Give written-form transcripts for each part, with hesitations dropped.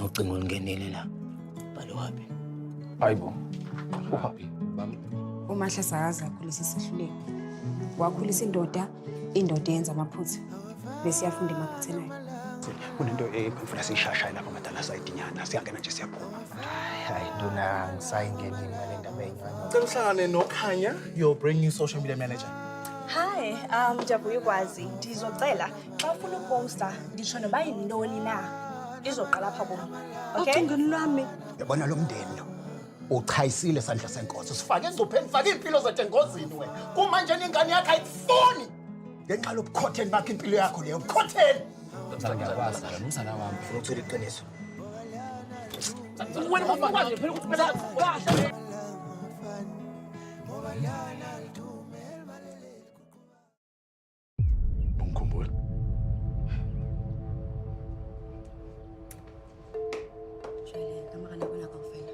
Ucingo olungenile la. Balo wapi? Hayibo. Uhappy. Umahla sakaze akhulisa isihluleko. Wakhulisa indoda, indoda yenza amaphutha. Bese iyafunda emaphutheni ayo. Kunento engifuna siyishashaye lapha madala sayidinyana. Siyangena nje siyaphuma. Hayi nduna ngisayingeni imali endaba eyincane. Cela uhlangane noKhanya, your brand new social media manager. Hi, ndiyavuya ukwazi. Ndizocela xa ufuna uposta nditsho noba yintoni na izoqala apha kum. Okay? Ocingweni lwami. Yabona lo mndeni lo. Uchayisile sandla senkosi. Sifake engcupheni, fake impilo zethu engozini wena. Kumanje ingane yakho ayikufuni. Ngenxa lobukhotheni bakho impilo yakho leyo bukhotheni. Mzala ngiyakwazi njalo umzala wami. Ufuna ukuthola iqiniso. Wena ufuna phela ukuthi phela kahle. Ungikhumbula. Jwale ka mora nako ena kaofela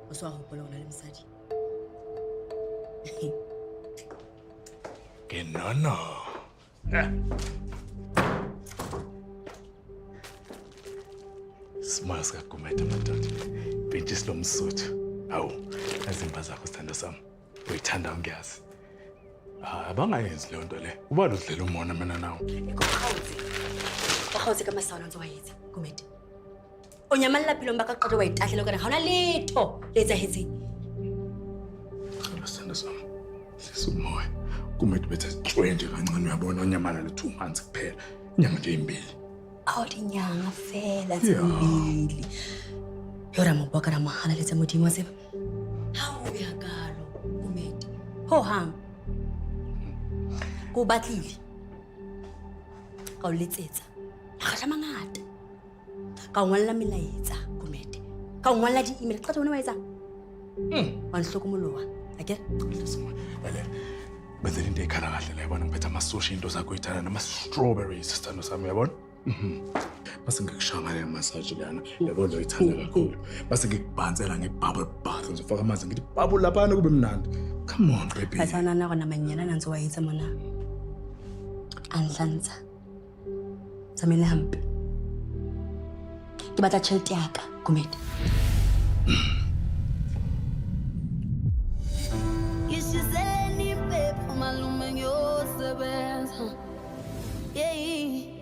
o so a hopola hore o na le mosadi. Ke nono. Smile sikaGumede madoda. Bhentshisi lomsuthu. Hawu, izimba zakho sithando sami. Uyithanda ngiyazi. Hayi, abangayenzi leyo nto le. Ubani udlela umona mina nawe? O kgaotse ka masawana ntse wa etsa, Gumede. O nyamalla phelong ba ka qeta wa itahlela kana ha hona letho le etsahetseng. Sithando sithando sami. Hlisa umoya. Gumede bethe sitshwe nje kancane uyabona onyamalala 2 months kuphela. Inyanga nje ezimbili. Ao dinyanga fela tse Yeah. mbili. Yo ra mo boka ra mo halaletsa Modimo wa tseba. Ha o ya kalo, Gumede. Ho hang. Ko o batlile. Ka o letsetsa. Makgetlo a mangata. Ka o ngolla melaetsa, Gumede. Ka o ngolla di-email. Qeta wena wa etsang? Wa nhlokomoloha. Akere? Lalela. Benzela into ey'khala kahle la yabona ngiphethe ama-sushi into zakho oyithanda nama-strawberries sithando sami uyabona? Base ngikushaya ngale massage lana yabona uyithanda kakhulu. Base ngikubhansela nge-bubble bath ngizofaka amanzi ngithi bubble laphana kube mnandi. Come on baby. Ka tshwana na gona manyana na ntse wa etsa mona. A nhlantsha. Tsamaile hampe. Ke batla tjhelete ya ka, Gumede. Ngishiseleni impepho malume ngiyosebenza. Yeyi.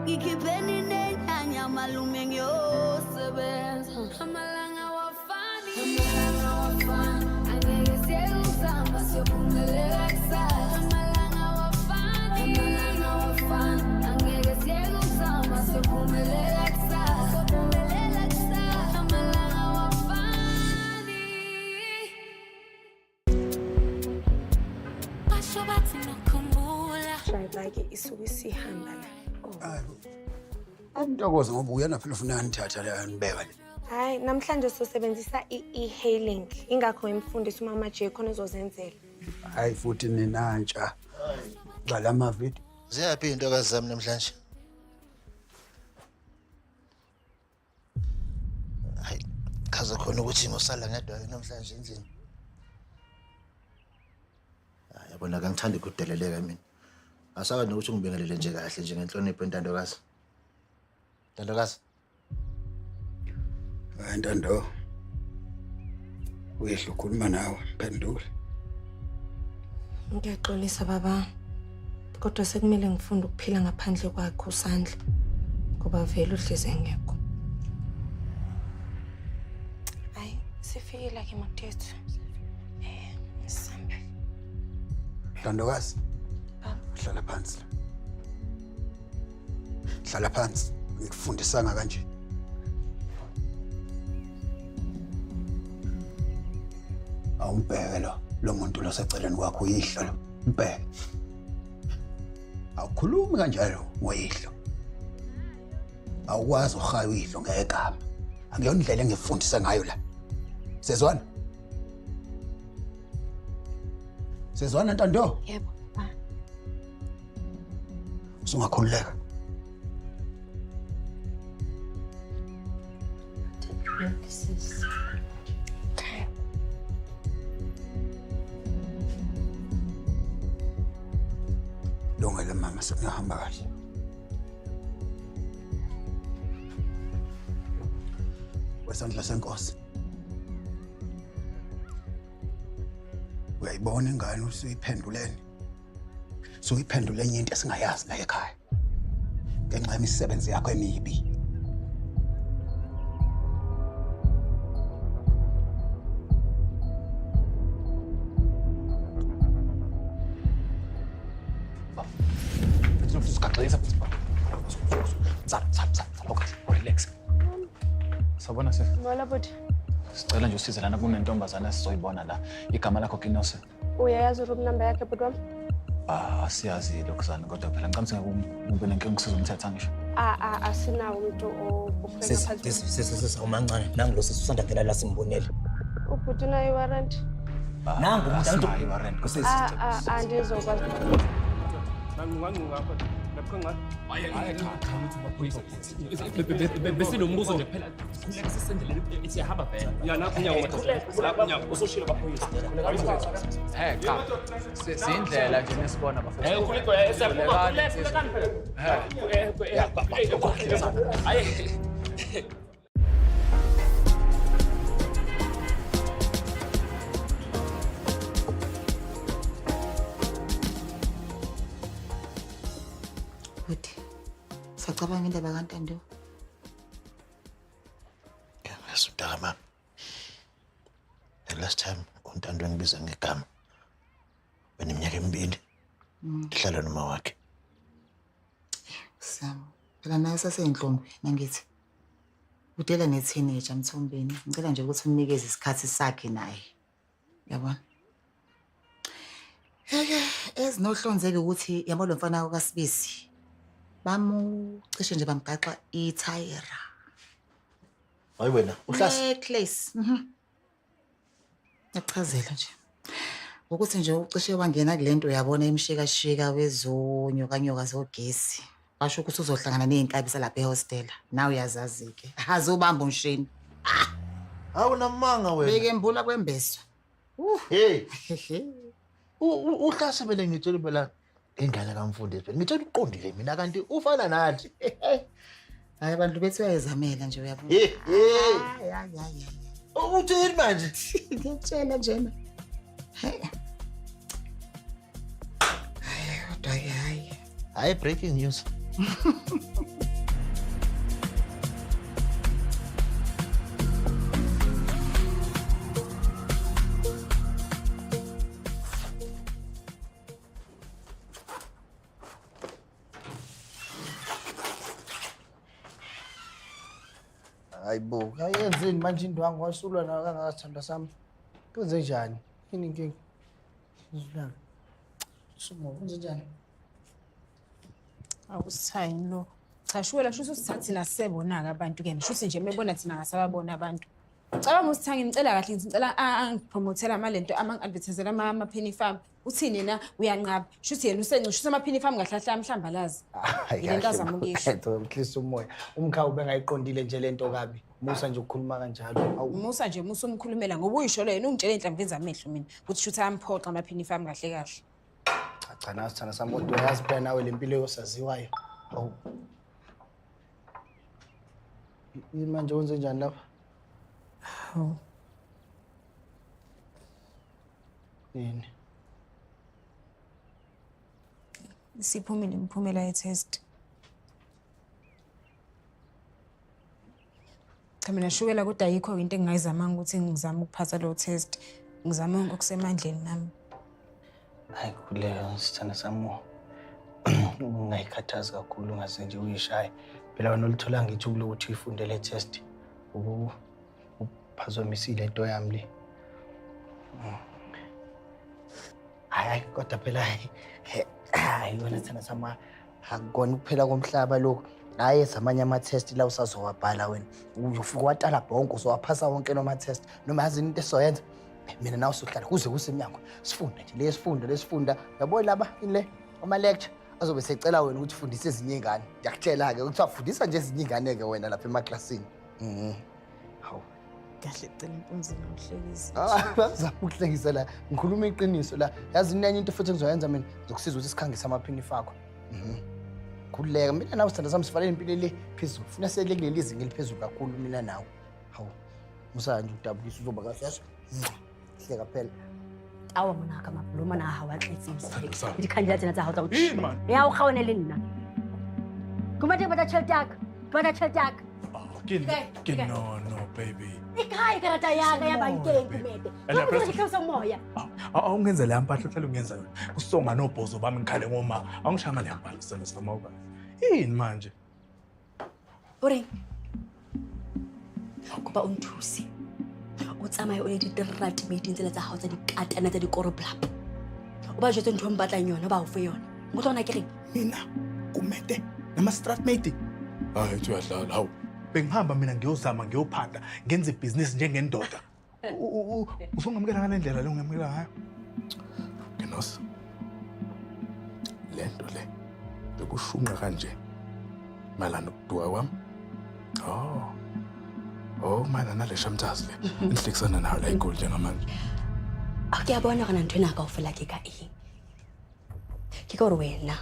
Ngikhipheni nenyanya malume ngiyosebenza. Amalanga awafani. Amalanga awafani. Angeke siyeke ukuzama siyophumelela kusasa. Amalanga awafani. Amalanga awafani. Angeke siyeke ukuzama siyophumelela kusasa. Siyophumelela kusasa. Amalanga awafani. Basho bathi nokhumbula. Driver-ke isuke isihamba la. Oh. Ntokozo ngoba uyena phela ufuna nithatha la nibeka le. Hayi, namhlanje sosebenzisa i-e-hailing. Ingakho ngimfundisa umama J khona uzozenzela. Hayi futhi ninantsha. Dlala ama-video. Ziyaphi iy'ntokazi zami namhlanje? Hayi, chaza khona ukuthi ngosala ngedwa-ke namhlanje endlini. Hayi, yabona kangithandi ukudeleleka mina. Asakazi nokuthi ungibingelele nje kahle nje ngenhlonipho ntandokazi. Ntandokazi. Hayi Ntando. Uyehla ukhuluma nawe, phendula. Ngiyaxolisa baba. Kodwa sekumele ngifunde ukuphila ngaphandle kwakhe uSandla. Ngoba vele uhlezi engekho. Hayi, sifikile ke imoto yethu. Sisambe. Ntandokazi. Baba. Hlala phansi la. Hlala phansi. Ngikufundisanga kanje. Awumbheke lo muntu loseceleni kwakho uyihlo lo. Mbheke. Awukhulumi kanjalo ngoyihlo. Awukwazi ukuhaya uyihlo ngegama. Akuyona indlela engifundisa ngayo la. Sezwana? Sezwana Ntando? Yebo, baba. Usungakhululeka. Sis. Okay. Lungile mama, sengiyahamba kahle. Wesandla senkosi. Uyayibona ingane usuyiphenduleni. Suyiphendule enye into esingayazi la ekhaya. Ngenxa yemisebenzi yakho emibi. Relax. Sawubona sisi. Molo bhuti. Sicela nje usize lana kunentombazana esizoyibona la. Igama lakho Kinose. Uyayazi room number yakhe bhuti wami? Ah, siyazi lokhuzana kodwa phela ngicabanga ngeke nenkinga ukusiza umthetho ngisho. Asinawo umuntu obhukhwe Sisi, sisi, sisi, awumancane. Nangu lo sisi usanda ngena la simbonele. Ubhuti unayo iwarrant? Nangu umuntu asinayo iwarrant. Kusisi. Andizokwazi. Besinombuzo nje kuphela. Khuleka sisendleleni siyahamba vele. Ya nakho unyawo madoda. Usoshilo baphoyisa. He cha. Sindlela nje nesibona bafethu. Khuleka siyaphuma khuleka phela. Hayi. Bhuti, sacabanga indaba kaNtando. Yes, mntakama. The last time uNtando engibiza ngegama beneminyaka emibili ndihlala noma wakhe. Sam, phela naye saseyinhlombi nangithi. Udela ne-teenager Mthombeni. Ngicela nje ukuthi umnikeze isikhathi sakhe naye. Yabona? Heke, ezinohlonzeke ukuthi yabo lo mfana kaSibisi. Bamucishe nje bamgaxa ithayera. Hayi wena, uhlasi. Necklace. Ngiyachazela nje. Ukuthi nje ucishe wangena kulento uyabona imshikashika wezonyokanyoka zogesi. Basho ukuthi uzohlangana nezinkabi zalapha ehostela. Nawe uyazazi ke. Azobamba umshini. Hawu namanga wena. Bekembula kwembeso. Hey. Uhlase bele ngitshela phela ingane kamfundisi phela. Ngitshela uqondile mina kanti ufana nathi. Hayi abantu bethu bayazamela nje uyabona. Hey hey. Hayi hayi. Uthini manje? Ngiyakutshela njena. Hey. Hayi kodwa hayi. Hayi breaking news. Hayibo, ayenzini manje indwangu wasulwa nayo kangaka sithandwa sami. Kwenze njani? Yini inkinga? Uzulana. Sumo, kwenze njani? Awusithayini lo. Cha shuwela shuthi usithatha thina sisebona-ke abantu ke. Shuthi nje mebona thina ngasababona abantu. Cabanga usithangi ngicela kahle ngithi ngicela angipromothela amalento ama-advertisela amaphini farm. Uthini na uyanqaba. Shuthi yena usencisha shuthi amaphini farm kahle kahle amhlambalazi. Yile nto azama ukuyisho. Mhlisa umoya. Umkhawu bengayiqondile nje lento kabi. Musa nje ukukhuluma kanjalo. Musa nje musa umkhulumela ngoba uyisho yena ungitshele inhlamvu zamehlo mina ukuthi shuthi amphoxa amaphini farm kahle kahle. Cha nawe sithanda sami kodwa uyazi phela nawe le mpilo yosaziwayo. Awu. Manje wenze njani lapha? Hawu. Yini? Siphumile imiphumela ye-test. Cha mina shukela kodwa ayikho into engingayizamanga ukuthi ngizame ukuphatha lo test. Ngizame okusemandleni nami. Hayi khuleka sithanda sami. Ungayikhathazi kakhulu ungaze nje uyishaye. Phela wena olutholanga ithuba lokuthi uyifunde le test. Uphazamisile into yami le. Hayi kodwa phela hayi wena sithanda sami akukona ukuphela komhlaba lokhu. Hayi zamanye ama-test la usazowabhala wena. Uyofika watala bonke uzowaphasa wonke noma-test. Noma yazi into esizoyenza mina nawe sohlala kuze kusemnyango. Sifunde nje lesifundo lesifunda. Yabo laba ile ama-lecture azobe secela wena ukuthi ufundise ezinye iy'ngane. Ngiyakutshela-ke ukuthi wafundisa nje ezinye iy'ngane-ke wena lapha emaklasini. Hawu. Kahle cela inkunzi nokuhlekisa. Bazama ukuhlekisa la. Ngikhuluma iqiniso la. Yazi enye into futhi engizoyenza mina ngizokusiza ukuthi sikhangise amaphini fakho. Khululeka mina nawe sithanda sami sifanele impilo le phezulu. Funa sele kuleli zinga eliphezulu kakhulu mina nawe. Hawu. Musanje udabukisa uzoba kahle yazi. Hleka phela. Awa monaka mabuloma na ha wa tletse dikhandlela tsena tsa hao tsa go ya o kgaone le nna. Kumete batla tjhelete ya ka. Batla tjhelete ya ka. Ke no no baby. E kae karata ya ka ya bankeng Kumete? Ke tlhosa moya. Awungenze le mpahla uhlale ungenza yona. Usonga nobhozo bami ngikhale ngoma. Awungishanga le mpahla sithando sami awukazi. Yini manje? O reng? Kopa o nthuse. O tsamaye o ye diterata meeting tsela tsa hao tsa dikatana tsa dikoroblap. O ba jwetse ntho e mpatlang yona ba o fe yona. Nkutlwa hona ke reng? Mina Kumete nama strat mate. Hayi uthi uyadlala hawu. Bengihamba mina ngiyozama ngiyophanda ngenze ibhizinisi njengendoda. Usungamukela ngale ndlela le ungamukela ngayo? Genosa. Lento le yokushunqa kanje mayelana nokuduka kwami. Oh. Oh mayelana nale shamthazi le. Enhlekisana nayo la iGoli njengamanje. A ke a bona gona ntho ena kaofela ke ka eng. Ke ka hore wena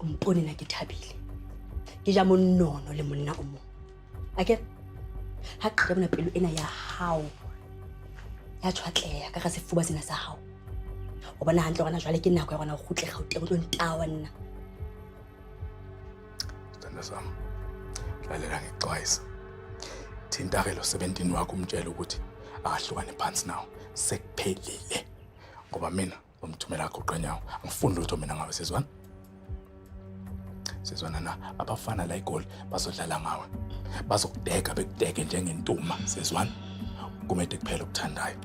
o mpone na ke thabile. Ke ja monono le monna o mong. Akere ha qeta bona pelo ena ya hao ya tshwatleha ka ga sefuba sena sa hao. O bona hantle gona jwale ke nako ya gona o kgutle Gauteng o tlo ntawa nna. Sithando sami. Lalela ngixwayisa. Thinta-ke lo 17 wakho umtshele ukuthi akahlukane phansi nawo. Sekuphelile. Ngoba mina umthumela agoqanyawo. Angifuni lutho mina ngawe sizwana. Sizwana na abafana la iGoli bazodlala ngawe. Bazokudeka bekudeke njengentuma sizwana. Kumele kuphela okuthandayo.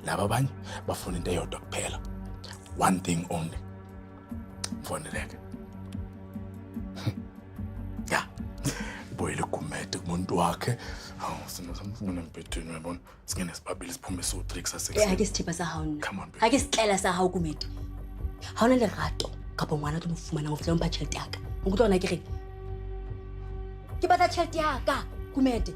Laba abanye bafuna into eyodwa kuphela. One thing only. Mfoneleke. Ya. Buyele Kumete kumuntu wakhe. Hawu sina samfuna embhedeni uyabona. Singene sibabili siphume so3 kusasa. Ha ke sethipa sa hao nna. Ha ke setlela sa hao Kumete. Ha ona lerato kapa ngwana tlo mo fumanang ho fihla o mpha tjhelete ya ka. Nkutlwa hona ke reng? Ke batla tjhelete ya ka Kumete.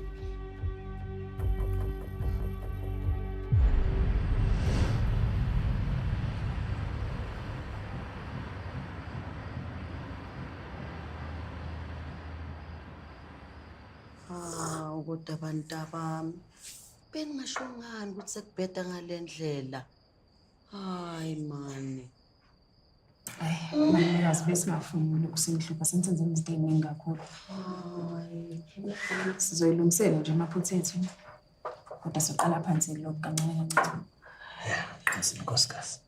Hawu kodwa bantu abami. Bengingasho ngani ukuthi sekubheda ngale ndlela. Hayi mani. Malumekazi besingafuni lokhu singihlupha sensenze izinto ey'ningi kakhulu. Sizoyilungisela nje amaphutha ethu. Kodwa soqala phansi kulokhu kancane kancane. Ya, nkosikazi.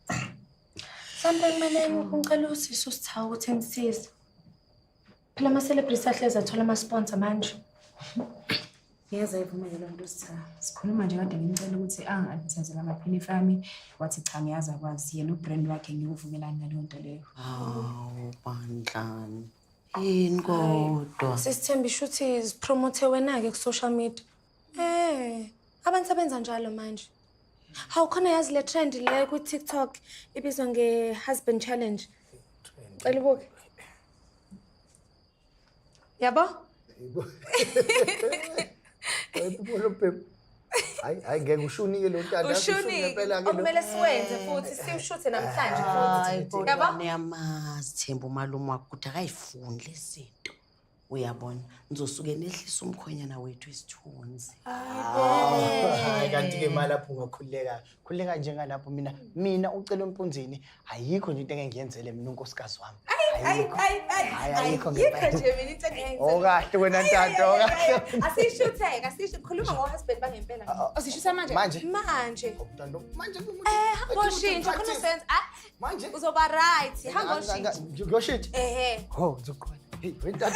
Mhlawumbe kumele ngicela usisi uSithawu ukuthi engisize. Phela ama-celebrity ahlezi athola ama-sponsor manje. Ngiyeza ivumele loo nto Sitha. Sikhuluma nje kade ngimcela ukuthi angi-advertisele amaphinifa ami. Wathi cha ngiyazi akwazi yena ubrand wakhe ngiwuvumelani naleyo nto leyo. Hawu bandlani. Yini kodwa? Sisithemba isho ukuthi zipromote wena-ke ku-social media. Abantu sebenza njalo manje. Hawu khona yazi le trend le ku-TikTok ibizwa nge-husband challenge. Cela ubuke. Yabo? Hayi hayi ngeke ushunike lo ntanda. Ushunike. Okumele siwenze futhi siwushuthe namhlanje futhi. Yabo? Niyamazi Themba umalume wakho ukuthi akayifuni lezi zinto. Uyabona, nizosuke nehlisa umkhwenyana wethu isithunzi. Hayi kanti ke imali lapho ungakhululeka. Khululeka njengalapho mina ucela empunzini ayikho nje into engeke ngiyenzele mina unkosikazi wami. Hayi ayikho ngempela. Nje mina into engiyenzele. Okahle wena ntando okahle. Asishutheke, asisho khuluma ngo-husband bangempela. Asishutha manje? Manje. Manje. Ntando manje. Hamba oshintsha khona sense. Ah. Manje. Uzoba right. Hamba oshintsha. Ngiyoshintsha. Ehhe. Ho, ngizoqala. Hey, wena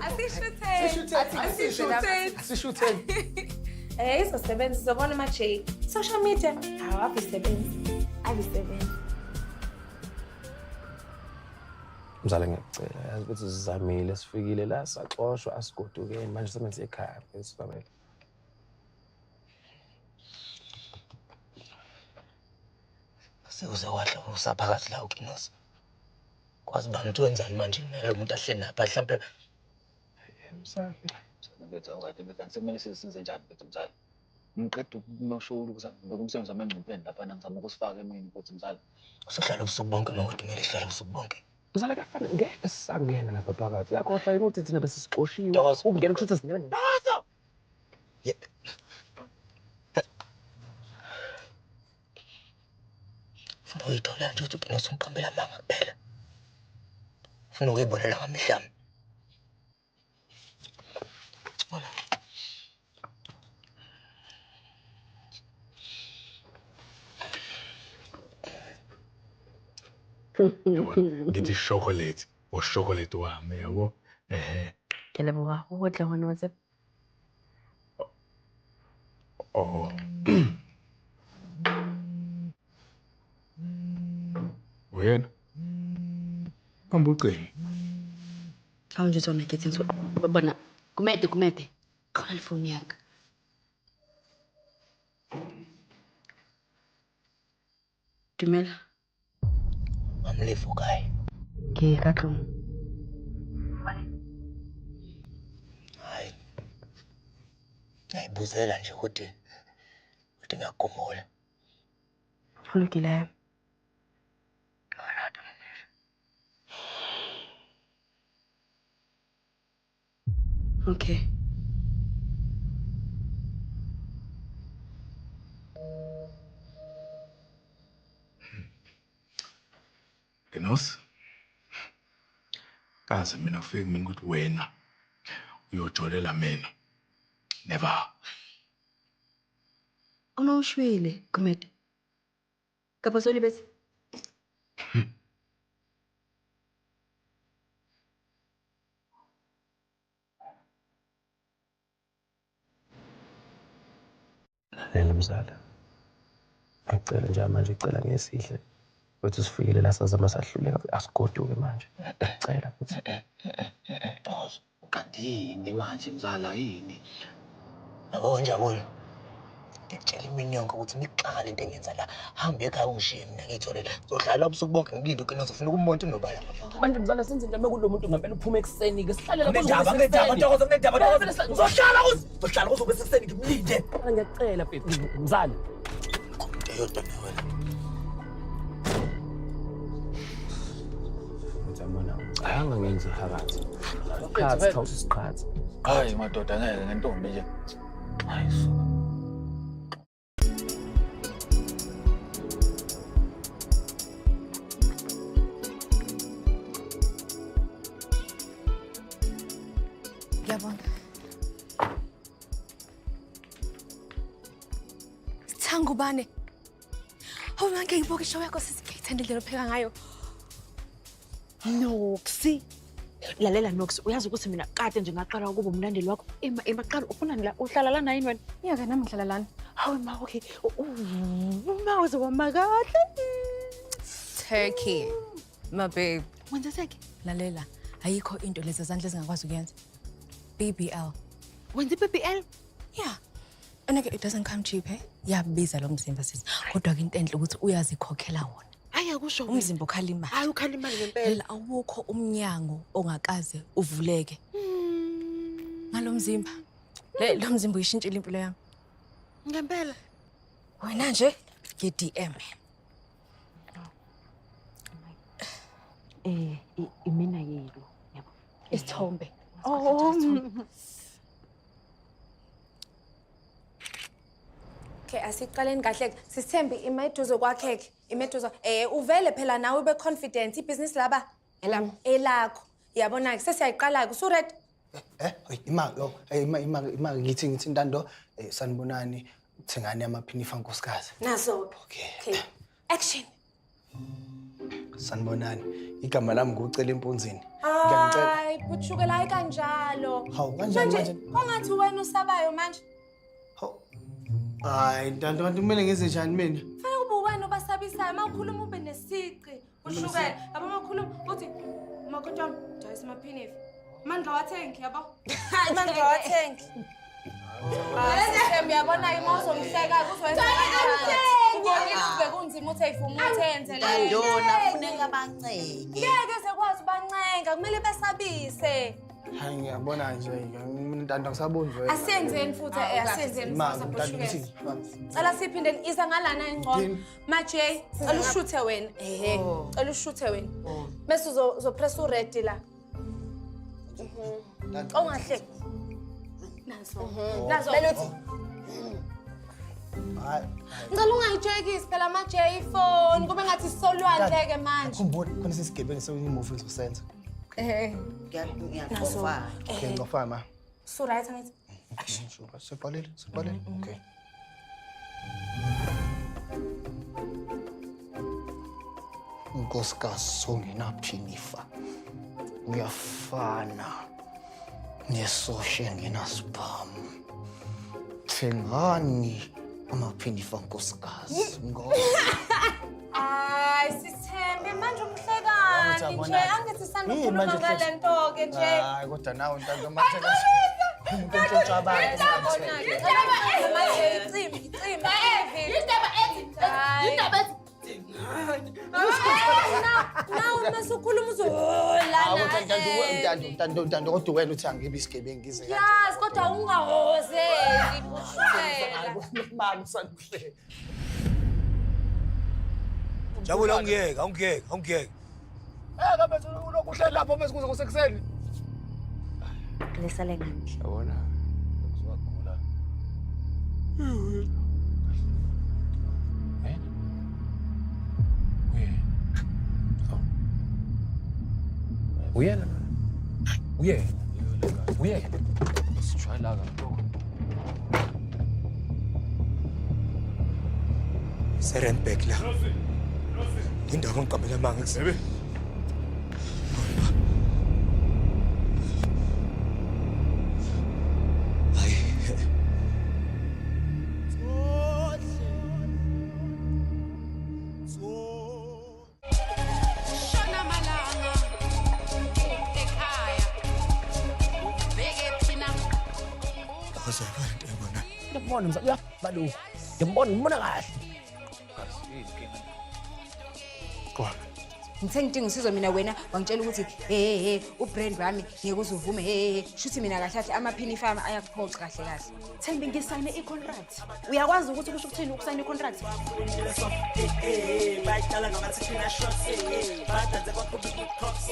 Asishutheni. Asishutheni. Izosebenza uzobona manje. Social media awabisebenzi. Abisebenzi. Mzala ngiyacela yazi ukuthi sizamile sifikile la saxoshwa asigodukeni manje sebenze ekhaya sizamele. Sekuze kwahle usaphakathi la uKinosa. Kwazi bani ukuthi wenzani manje nalo muntu ahleli napha mhlampe. Mzala bethu awukade bethu sekumele sisenze njani bethu mzala. Ngiqeda ukumosha ukuthi umsebenzi wami engcupheni lapha ngizama ukusifaka emini futhi mzala. Usohlala ubusuku bonke mawuthi kumele sihlale ubusuku bonke. Mzala kafana ngeke sisangena lapha phakathi. Uyakhohlwa yini ukuthi thina besisixoshiwe. Ukungena kusho ukuthi singena. Ndozo! Ufuna ukuyithola nje ukuthi uGinosi ungiqambela amanga kuphela. Ufuna ukuyibonela ngamehlo ami. Ngithi chocolate, o chocolate wami, yabo. Ehe. Ke leboga go go tla ngwana wa tseba. Oh. Uyena? Hamba ucingo. Hawu nje tsona ke tsentse bona Gumede Gumede. Qala le phone ya ka. Dumela. Mamlefo kae? Ke ka tlung. Hayi. Ngiyayibuzela nje ukuthi ngiyakukhumbula. Ho lokile. Okay. Ginos, kaze mina kufike kumina ukuthi wena uyojolela mina. Never. Ono ushwele, Gumede. Kapa so lebetse? Lalela mzala. Ngicela nje manje ngicela ngesihle. Ukuthi sifikile la sazama sahluleka asigoduke manje. Ngicela futhi. Kanti yini manje mzala yini? Yabo Njabulo. Ngikutshela imini yonke ukuthi ngixaka lento engiyenza la. Hambe ekhaya ungishiye mina ngiyitholele. Uzohlala ubusuku bonke ngilinde uGinosi ufuna ukumonta unobala. Manje mzala senze njani kulo muntu ngempela uphuma ekuseni ke sihlale lapho. Kunendaba, kunendaba, Ntokozo, kunendaba, Ntokozo. Uzohlala uze, uzohlala uze ube sekuseni ngimlinde. Ngiyacela baby mzala. Eyodwa wena. Ngiyabona. Ayanga ngenza phakathi. Qhathi, qhathi, qhathi. Hayi madoda ngeke ngentombi nje. Hayi suka. Ngiyabonga. Sithangubane. Hawu ngeke ngibuke ishow yakho sisi ngiyayithanda indlela opheka ngayo. Noksi. Lalela Noksi, uyazi ukuthi mina kade nje ngaqala ukuba umlandeli wakho. Ema emaqala ufuna la uhlala lana yini wena? Iyake nami ngihlala lana. Hawu ma okay. Uma uzoba kahle. Turkey. My babe. Wenza Turkey? Lalela, ayikho into lezi zandla ezingakwazi ukuyenza. BBL. Wenza BBL? Yeah. And it doesn't come cheap, eh? Yabiza lo mzimba sisi. Kodwa ke into enhle ukuthi uyazikhokhela wona. Hayi akusho umzimba ukhala imali. Hayi ukhala imali ngempela. Lela awukho umnyango ongakaze uvuleke. Ngalo mzimba. Le lo mzimba uyishintshile impilo yami. Ngempela. Wena nje nge-DM. Imina yenu, yabo. Isithombe. Oh. Okay, asiqaleni kahle. Sisithembi imeduzo kwakheke. Imeduzo uvele phela nawe ube confident ibhizinisi laba elami elakho. Yabona ke sesiyayiqala ke usu ready? Ima yo, ima ngithi Ntando, sanibonani, thengani amaphinifa nkosikazi. Nazo. Okay. Action. Sanibonani. Igama lami nguCela Empunzini. Ngiyangicela. Hayi, buthukela hayi kanjalo. Hawu, kanjani manje? Kongathi wena usabayo manje. Hayi, Ntando, kanti kumele ngenze njani mina? Fanele kube wena obasabisayo, uma ukhuluma ube nesiqi. Ushukela, yabo uma ukhuluma uthi makoti wami dayisa amaphinifa. Manje awathengi yabo. Manje awathengi. Hayi, uyabona ke uma uzomhleka kuzoyenza kanjani. Ubonile bekunzima uthi ayivuma ukuthi enze le. Ntandona funeka bancenge. Ngeke zekwazi ubancenga, kumele besabise. Hayi ngiyabona nje, Ntando ngisaboni vele. Asenzeni futhi, asenzeni Ma, futhi Ntando Portuguese. ngithi. Cela siphinde iza ngalana ingcono. Ma J, cela ushuthe wena. Ehe, cela ushuthe wena. Bese uzopress u ready la. Ongahleki. Nazo. Oh. Nazo. Kumele uthi Hayi. Ngicela ungayitshekisi phela manje ifoni kube ngathi sisolwandle-ke manje. Khumbula khona sisigebengu sewuyimuvi ngizosenza. Eh. Ngiyacofa. Okay, ngcofa ma. So right angithi. Siqalile, siqalile. Okay. Unkosikazi ongenaphinifa uyafana nesosha engenasibhamu. Thengani amaphinifa nkosikazi ngoba Hayi sithembe manje umhlekani nje angithi sisanda Yini ukukhuluma manje ngale uhleka? nto-ke nje. Hayi kodwa nawe ntando manje umuntu ontshontsha abantu. Manje icimbi icimbi. Indaba ethi indaba ethi Nawe mase ukhuluma uzoholana. Hawu ntando ntando ntando ntando kodwa wena uthi angibe isigebengu ngize kanje. Yazi kodwa ungahozeli. Kushela. Mama usanuhle. Jabula awungiyeke, awungiyeke, awungiyeke. Eh kabe ulokhu uhleli lapho bese kuze kusekuseni. Lesale ngani? Yabona. Kuzwagula. Uyena. Uyena. Uyena. Sijwayela kabi. Serenberg la. Indawo ongiqambela amanga ekuseni. Shona malanga ekhaya ubheke phina. Akazayibona into eyibona. Ngiyambona mzala, uyaba lokhu. Ngimbona ngimbona kahle. Ngithe ngidinga usizo mina wena wangitshela ukuthi he he he ubrand wami ngeke uze uvume he he he shuthi mina kahle kahle amaphinifa ami ayakuphoxa kahle kahle. Thembi ngisayine i-contract. Uyakwazi ukuthi kusho ukuthini ukusayina i-contract? Bayidlala ngamathina shots, badanse kwaqhubeka i-cops.